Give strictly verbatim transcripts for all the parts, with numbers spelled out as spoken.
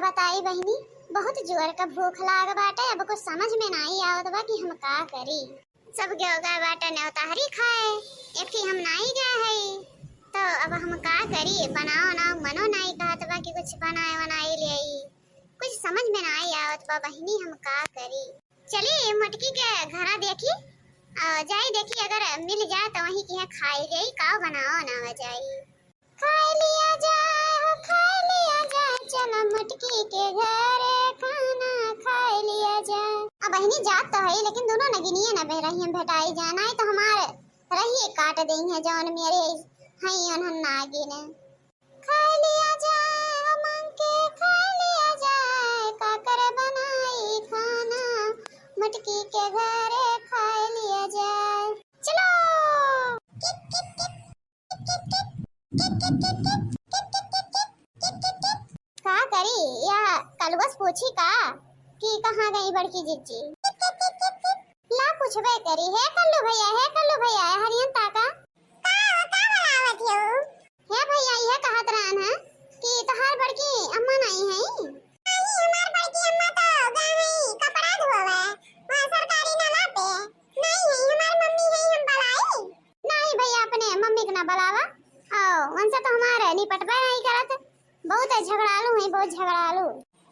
बताई बहिनी, बहुत जोर का भूख लाग बाटे, अब कुछ समझ में नाई आवत बा कि हम का करी। सब गयो गए बाटे नेवताहरी खाए, एक ही हम नाई गए हई, तो अब हम का करी? बनाओ ना मनो नाई कहत बा कि कुछ बनाए वनाए ले आई, कुछ समझ में नाई आवत बा बहिनी, हम का करी? चली मोटकी के घरा देखी, आ, जाई देखी अगर मिल जाए तो वहीं के यहाँ खाई जाई, का बनाओ ना जाई। खाए लिया जाए हो, खाए लिया जाए, चला मटकी के घरे खाना खाए लिया जाए। अब बहिनी जात तो है, लेकिन दोनों नगिनिये न बह रही हैं, भेटाई जाए, नाई तो हमारे रहिए काट देई हैं, जौन मेरे हई उन्हन नागिन। खाए लिया जाए हो मांग के, खाए लिया जाए, काकर बनाई खाना, मटकी के घरे खाए लिया जाए। चलो। किट, किट, किट। का करी, या कलुआ से पूछी का कि कहाँ गई बड़की जिज्जी? ला पूछबे करी, हे कल्लू भैया, हे कल्लू भैया, हरियन ताका। का, का बनावत हो? हे भैया, ये कहत रहन है कि तोहार बड़की अम्मा नहीं है। नहीं, हमार बड़की अम्मा तो गए हैं कपड़ा धोवे, वहाँ सरकारी नला पे। नहीं है, हमार मम्मी है, हम बुलाई। नहीं भैया, अपने मम्मी के ना बुलावा। आओ, उनसे तो हमारे निपटबे नहीं करत। बहुत है झगड़ालू है, बहुत झगड़ालू।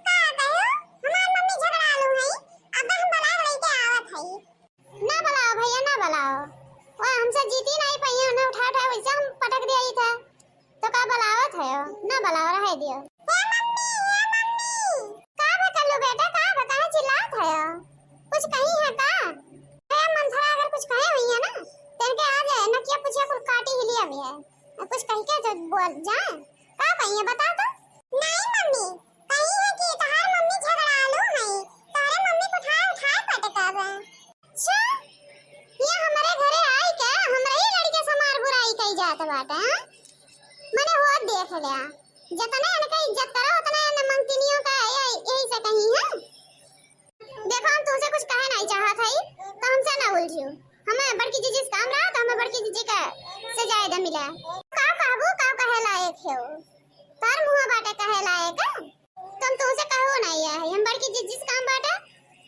का कहो? हमार मम्मी झगड़ालू है। अब हम बुला लेके आवत है। ना बुलाओ भैया, ना बुलाओ। वह हमसे जीती नहीं पाई है, उन्हें उठा उठा वैसे हम पटक दिया ही था। तो का बुलावत है? ना बुलाओ, रहे दियो। हे मम्मी, हे मम्मी। का बा कल्लू बेटा, का बा, काहे चिल्लात है? कुछ कही है का? ए मंथरा अगर कुछ कहे हुई है ना, तेरे के आज नकिया पुछिया कुल काटी ही लिया भी है। कुछ कही के तो बोल जा। का कही है बता तो? नहीं मम्मी, कही है कि तहार मम्मी झगड़ालू है, तोहरे मम्मी को उठाए उठाए पटकब। अच्छा, ये हमरे घरे आई के हमरे ही लड़के से मार बुराई कई जात बाटे, हाँ? मने हो देख लिया, जितने इनका इज्जत करो उतने इन मंगतिनियों का ये-, यही से कही है। देखो, हम तुमसे कुछ कहे नहीं चाहत हई, तो हमसे ना उलझियो। हमें बड़की जीजी से काम रहा, तो हमें बड़की जीजी का से जायदा मिला। का कहबू, का कहे लायक है वो? तार मुँह बाटे कहे लायक है। तो हम तुमसे कहो नहीं है, हम बड़की जीजी से काम बाटे,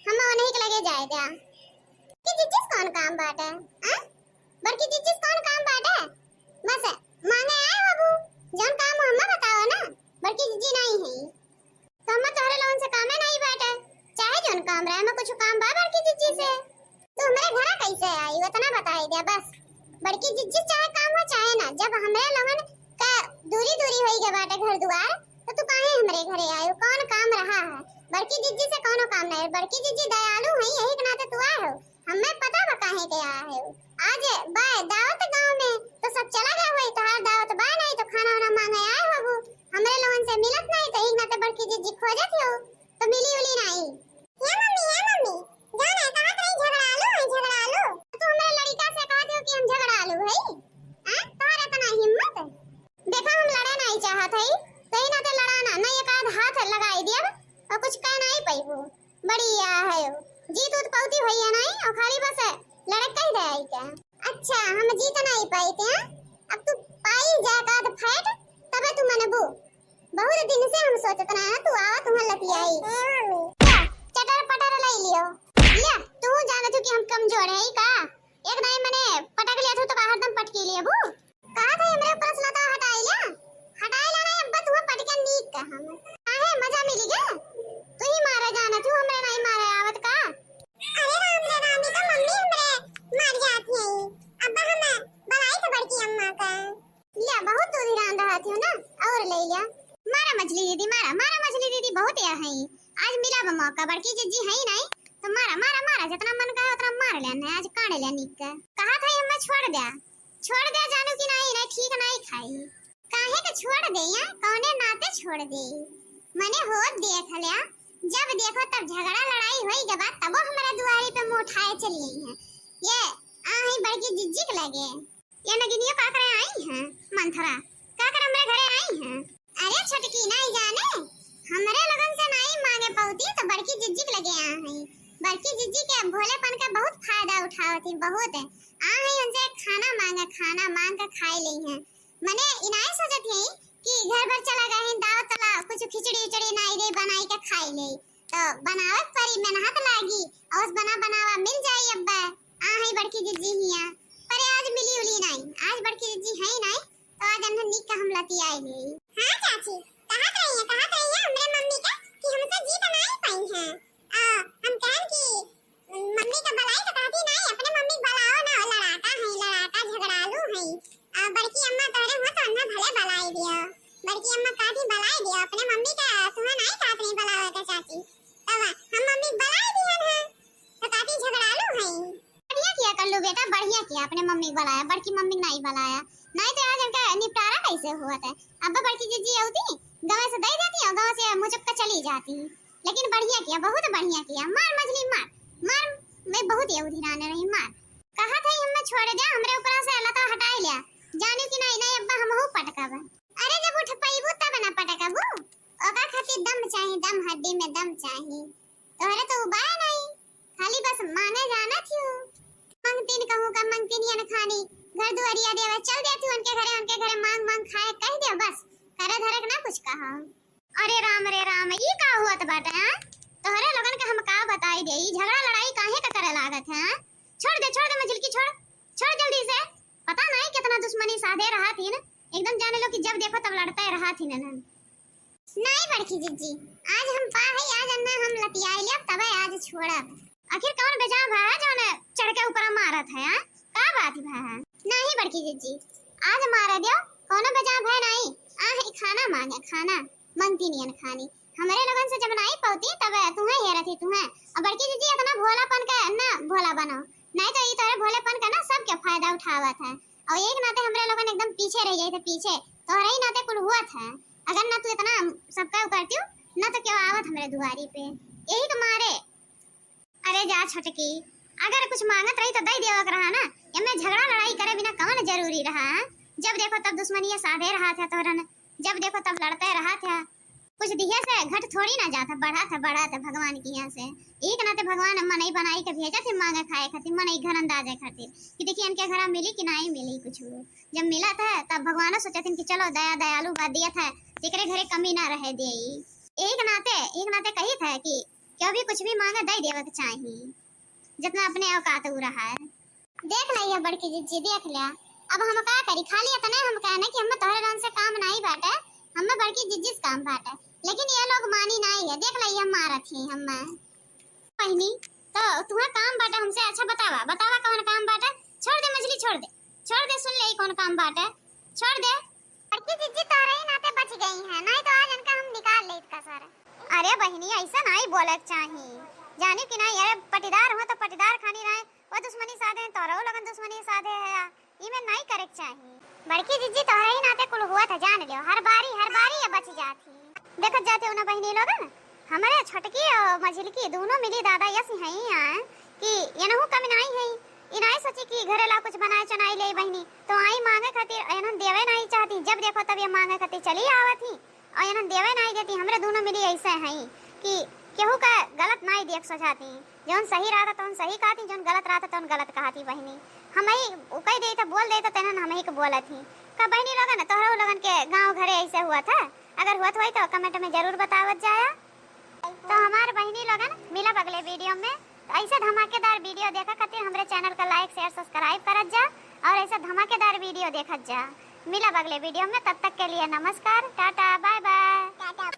हम उन्हीं के लगे जायदा। कि जीजी से कौन काम बाटे? हाँ? बड़की जीजी से कौन काम बाटे? बस मांगे आए बाबू, जौन काम हमें बताओ ना, बड़की जीजी नहीं है। तो हमें तोहरे लोगन से कामे नहीं बाटे, चाहे जौन काम रहे, हमें कुछ काम बा बड़की जिज्जी से। तू हमरे घरा कैसे आई, उतना बताई दे बस। बड़की जिज्जी चाहे काम हो चाहे ना, जब हमरे लोगन का दूरी दूरी होई गए बाटे घर दुआर, तो तू काहे हमरे घरे आयो? कौन काम रहा है? बड़की जिज्जी से कौनो काम नहीं है। बड़की जिज्जी दयालु है, यही के नाते तू आए हो। हमें पता बा काहे के आए हो। आज बा दावत गाँव में, तो सब चला गया हुआ, तोहार दावत बा नहीं, तो खाना वाना मांगे आए हो। हमरे लोगन से मिलत नहीं, तो एक नाते बड़की जिज्जी खोजत हो, तो मिली उली नहीं। हे मम्मी, हे मम्मी, जाने कहा तो नहीं झगड़ालू है, झगड़ालू। तू हमरे लड़का से कहत हो कि हम झगड़ालू है? हाँ? तोहर इतना हिम्मत? देखा, हम लड़े नहीं चाहत है, तो ही नाते लड़ाना, नहीं एक आध हाथ लगाई दियब और कुछ कह नहीं पैबू। बड़ी या है, जीत उत पौती होई है नहीं, और खाली बस लड़क कह दे आई क्या? अच्छा, हम जीत नहीं पाई थे, हाँ? अब तू पाई जा का तो फैट, तबे तू मनबू। बहुत दिन से हम सोचत रहे हैं, तू आवा, तुम्हें लतियाई। क्या? चटर पटर ले लियो। ले, तू जाने तू कि हम कमजोर है का? एक दाई मने पटक लिया तू तो का हरदम पटकी लिया बू। कहा था हमरे ऊपर से लता हटाई ला, हटाई ला नहीं, अब तू पटके नीक का हम। काहे मजा मिली गे? तू ही मारे जाना तू, हमरे नहीं मारे आवत का? अरे राम रे राम, ये तो मम्मी हमरे मार जाती है। अब हम बुलाई तो बड़की अम्मा का। लिया, बहुत तू धिरान रहत हो ना, और ले लिया। मारा मछली दीदी, मारा, मारा मछली दीदी, बहुत या है। आज मिला बा मौका, बड़की जिज्जी है ही नहीं, तो मारा, मारा, मारा, जितना मन कहे उतना मार लेना है, आज काट लिया निक के। कहा था ये मैं छोड़ दिया, छोड़ दिया जानू कि नहीं, नहीं ठीक नहीं खाई। काहे के छोड़ दे या, कौने नाते छोड़ दे? मने हो देख लिया, जब देखो तब झगड़ा लड़ाई होई के बाद तबो हमारा दुआरी पे मुंह उठाए चली आई है। ये आ ही बड़की जिज्जी के लगे। ये नगिनिया का करे आई हैं? मंथरा, का करे हमरे घरे आई हैं? अरे छोटकी, नहीं जाने, हमरे लोगन से नहीं मांगे पौती तो बड़की जिज्जी के लगे आ हैं। बड़की जिज्जी के भोलेपन का बहुत फायदा उठावत ही, बहुत। आ हैं उनसे खाना मांगे, खाना मांग के खाए ले हैं। मने इनाय सोचत ही कि घर भर चला गए हैं दावत वाला, कुछ खिचड़ी उचड़ी नाई दे बनाई के खाई ले, तो बनावे के परी, मेहनत लागी, और बना बनावा मिल जाई अब्बा। आ है बड़की जिज्जी हिया, पर आज मिली उली नाई, आज बड़की जिज्जी है ही नाई, तो आज अन्हन निक का हम लतियाई ले। हाँ चाची, कहत रही है, कहत रही है हमरे मम्मी का कि हमसे जीत नाई पाई है। आ, हम कहन कि मम्मी का बलाई तो कहती नाई, अपने मम्मी के बलाओ ना, लड़ाका है, लड़ाका झगड़ालू है। आ, बड़की अम्मा तोहरे हुआ तो उन्हें भले बलाई दियो। बड़की अम्मा कहती बलाई दियो, अपने मम्मी का तुम्हें नाई कहत नहीं बलावे का चाची। तब हम मम्मी के बलाई दिहन है, तो कहती झगड़ालू है। बढ़िया किया कल्लू बेटा, बढ़िया किया, अपने मम्मी के बलाया, बड़की मम्मी के नाई बलाया, नाई तो आज इनका निपटारा कैसे हुआ था। अब बड़की जिज्जी आती, गाँव से दे जाती और गाँव से मुचुक्का चली जाती। लेकिन बढ़िया किया, बहुत बढ़िया किया। मार मझली मार, मार, मैं बहुत ये उधिराने रही, मार। कहा था हमें छोड़ दे, हमरे ऊपर से लता हटाई लिया। जानियो कि नहीं, नहीं अब्बा हमहू पटकब। अरे जब उठ पाईबू तब ना पटकबू, ओका खातिर दम चाही, दम, हड्डी में दम चाही। तोहरे तो उबाय नहीं, खाली बस मांगे जाना थी। मंगतीन कहूँ का मंगतीन यन खानी, घर दुआरिया देवे चल दे तू उनके घरे, उनके घरे मांग मांग खाए कह दे बस, करे धरे के ना कुछ कहा। अरे राम रे राम, ई का हुआ त बाटे, हाँ? तोहरे लोगन के हम का बताई दे, ई झगड़ा लड़ाई काहे का करे लागत है, हाँ? छोड़ दे, छोड़ दे मझिलकी, छोड़, छोड़ जल्दी से। पता नहीं कितना दुश्मनी साधे रहा थी ना, एकदम जाने लो कि जब देखो तब लड़ते रहा थी ना। नहीं बड़की जिज्जी, आज हम पा है, आज अन्ना हम लतियाई लेब, तबे आज छोड़ब। आखिर कौन बेजान भा है जौन चढ़ के ऊपर मारत है, हाँ? का बात भा है? नहीं बड़की जिज्जी, आज मारे दियो, कौनो बेजान भा नहीं। आ है खाना मांगे, खाना मांगती नियन खानी। हमरे लोगन से जब नहीं पौती तब तुम्हें हेरत ही तुम्हें। और बड़की जिज्जी इतना भोलापन का ना भोला बनो, नहीं तो ये तोरे भोलेपन का ना सबके फायदा उठावत है। और एक नाते हमरे लोगन एकदम पीछे रह जाए थे, पीछे तोहरे ही नाते कुल हुआ था। अगर ना तू इतना सबका करती हो ना तो क्यों आवत हमरे दुआरी पे, यही के मारे। अरे जा छोटकी, अगर कुछ मांगत रही तो दे देवे के रहा ना, एमे झगड़ा लड़ाई करे बिना कवन जरूरी रहा, हाँ? जब देखो तब दुश्मनिया साधे रहा था तोहरन, जब देखो तब लड़ते रहा था। कुछ दिहे से घट थोड़ी ना जात है, बढ़त है, बढ़त है भगवान के यहाँ से। एक नाते भगवान मनई बनाई के भेजत है मांगे खाए खातिर, मनई घर अंदाजे खातिर कि देखिए इनके घर मिली कि नहीं मिली कुछ। जब मिलत है तब भगवानो सोचत हैं कि चलो दया दयालु बा दियत है, जेकरे घरे कमी ना रहे देई। एक नाते, एक नाते कही था कि क्यों भी कुछ भी मांगे दे देवे के चाही, जितना अपने औकात उ रहा है। देख लिया बड़की जिज्जी, देख लिया। अब हम का करी, खाली इतने हम कहने कि हमें तोहरे रन से काम नहीं बाटे, हमें बड़की जिज्जी से काम बाटे, लेकिन ये लोग मानी नहीं है। देख लिया, मारत ही हमें। बहिनी, तो तुम्हें काम बाटे हमसे, अच्छा बतावा, बतावा कौन काम बाटे? छोड़ दे मझली, छोड़ दे, छोड़ दे, सुन ले कौन काम बाटे, छोड़ दे। बड़की जिज्जी तोहरे ही नाते बच गई हैं, नहीं तो आज इनका हम निकाल लेत कसर। अरे बहिनी, ऐसा नहीं बोले के चाही, जानी कि नहीं? अरे पटीदार हो तो पटीदार खानी रहे, वो दुश्मनी साधे हैं, तोरो लगन दुश्मनी साधे है, ई में नहीं करे के चाही। बड़की जिज्जी तोहरे ही नाते कुल हुआ था, जान लियो, हर बारी, हर बारी ये बच जात ही। देखत जाते हो ना बहिनी लोगन, हमरे छोटकी और मझिलकी दोनों मिली दादा यस हैं यहाँ कि ये नहु कम नहीं है, ई नहीं सोची कि घरे ला कुछ बनाए चनाई ले बहिनी, तो आई मांगे खातिर, इन्हन देवे नहीं चाहती, जब देखो तब ये मांगे खातिर चली आवत ही, और इन्हन देवे नहीं देती। हमरे दोनों मिली ऐसे हैं कि केहू का गलत नहीं देख सोचाती, जौन सही रहता तौन सही कहती, जौन गलत रहता तौन गलत कहती बहिनी। हम ही उ कह दे तो बोल दे तो तेनन हम ही के बोलत ही। का बहिनी लोगन, तोहरा लोगन के गांव घरे ऐसे हुआ था? अगर हुआ था तो कमेंट में जरूर बतावत जाया। तो हमार बहिनी लोगन, मिलब अगले वीडियो में। तो ऐसे धमाकेदार वीडियो देखा खातिर हमरे चैनल का लाइक, शेयर, सब्सक्राइब करत जा और ऐसे धमाकेदार वीडियो देखत जा। मिलब अगले वीडियो में, तब तक के लिए नमस्कार, टाटा, बाय बाय। टाटा।